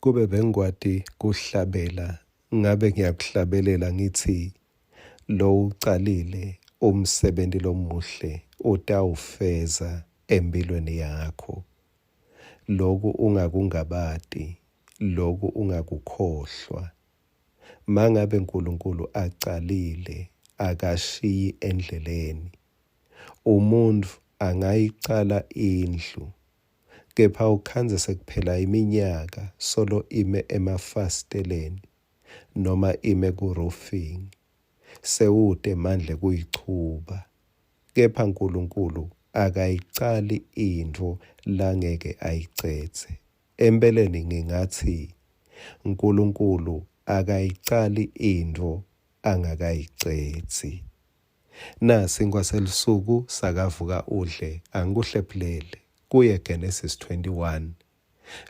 Kube bengikwati kuhlabela, ngabe ngiyakuhlabelela ngitsi, Lowucalile umsebenti lomuhle utawufeza emphilweni yakho. Loku ungakungabati, loku ungakukhohlwa. Mangabe Nkulunkulu acalile, akashiyi endleleni. Umuntfu angayicala indlu, kepha ukhandze sekuphela iminyaka solo ime emafasiteleni noma ime ku-roofing, sewute emandla ekuyichuba. Kepha Nkulunkulu akayicali intfo langeke ayicedze. Empeleni ngingatsi Nkulunkulu akayicali intfo angakayicedzi. Nasinkwa selusuku sakavuka udle angikuhlephulele kuye Genesis 21.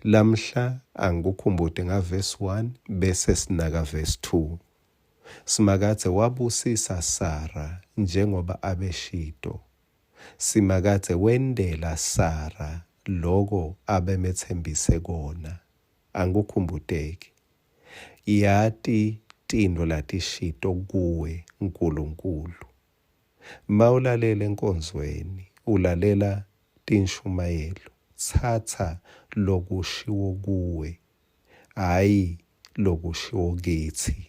Lamhla angikukhumbute ngavesi 1 bese sinaka vesi 2. Simakadze wabusisa Sara njengoba abeshito. Simakadze wentela Sara loko abemetsembise kona. Angikukhumbuteki. Yati tintfo latishito kuwe Nkulunkulu. Mawulalela enkonzweni, ulalela tinshumayelo, tsatsa lokushiwo kuwe, hhayi lokushiwo kitsi.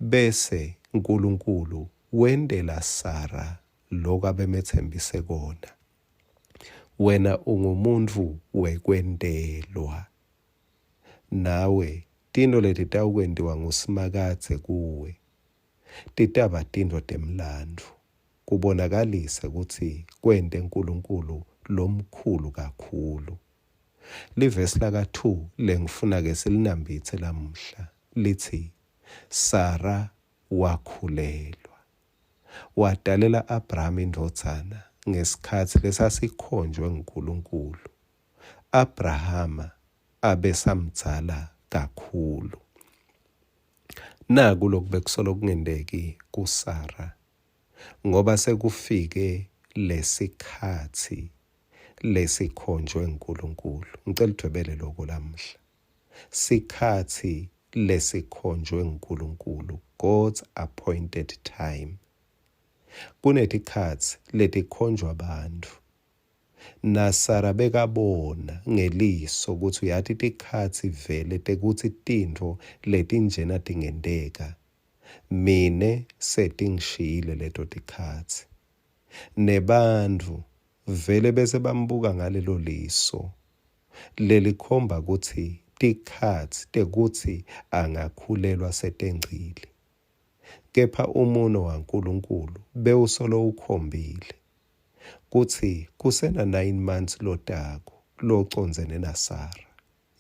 Bese Nkulunkulu wentela Sara loko abemetsembise kona. Wena ungumuntfu wekwentelwa. Nawe tintfo letitawukwentiwa nguSimakadze kuwe titaba tintfo temlandvo, kubonakalise kutsi kwente Nkulunkulu lomkhulu kakhulu. Livesi laka-2 lengifuna ke silinambitse lamuhla litsi, Sara wakhulelwa. Watalela Abrahama indvodzana ngesikhatsi lesasikhonjwe nguNkulunkulu. Abrahama abesamdzala kakhulu. Naku loku bekusolo kungenteki kuSara ngoba sekufike lesikhatsi lesikhonjwe nguNkulunkulu. Ngicela udvwebele loko lamuhla. Sikhatsi lesikhonjwe nguNkulunkulu, God's appointed time. Kunetikhatsi letikhonjwa bantfu NaSara bekabona ngeliso kutsi uyati tikhatsi vele tekutsi tintfo letinjena tingenteka. Mine setingishiyile leto tikhatsi. Nebantfu vele bese bambuka ngalelo liso lelikhomba kutsi tikhatsi tekutsi angakhulelwa setengcile. Kepha umuno waNkulunkulu bewusolo ukhombile kutsi kusena 9 months lotako locondzene naSara.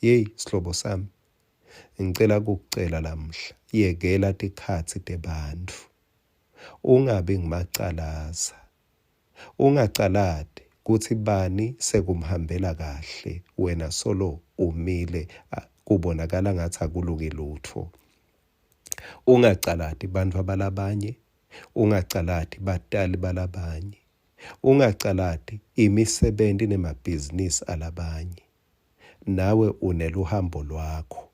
Yeyi sihlobo sami, ngicela kukucela lamuhla, yekela tikhatsi tebantfu. Ungabi ngumacalaza. Ungacalati kutsi bani sekumhambela kahle wena solo umile kubonakala ngatsi akulungi lutfo. Ungacalati bantfu balabanye, Ungacalati batali balabanye. Ungacalati imisebenti nemabhizinisi alabanye. Nawe uneluhambo lwakho.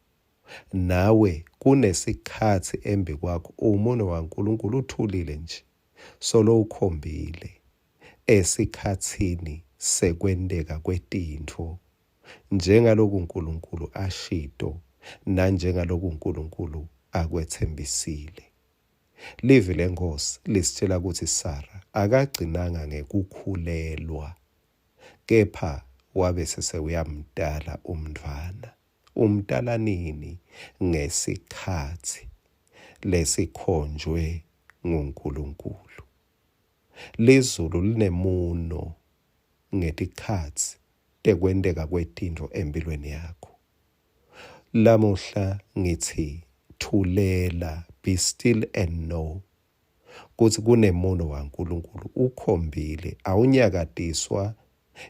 Nawe kunesikhatsi embikwakho umuno waNkulunkulu uthulile nje solo ukhombile esikhatsini sekwenteka kwetintfo njengaloku Nkulunkulu ashito nanjengaloku Nkulunkulu akwetsembisile. Livi leNkhosi lisitjela kutsi Sara akagcinanga ngekukhulelwa, kepha wabese sewuyamtala umntfwana. Umtala nini? Ngesikhatsi lesikhonjwe nguNkulunkulu. Lizulu linemuno ngetikhatsi tekwenteka kwetintfo emphilweni yakho. Lamuhla ngitsi thulela, be still and know kutsi kunemuno waNkulunkulu ukhombile, awunyakatiswa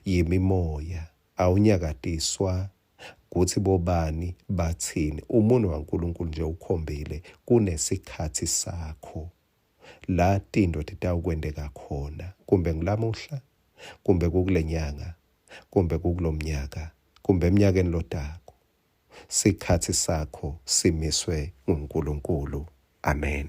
yimimoya, awunyakatiswa kutsi bobani batsini. Umuno waNkulunkulu nje ukhombile kunesikhatsi sakho la tintfo titawukwenteka khona, kumbe ngulamuhla, kumbe kukulenyanga, kumbe kukulomnyaka, kumbe emnyakeni lotako. Sikhatsi sakho simiswe nguNkulunkulu. Amen.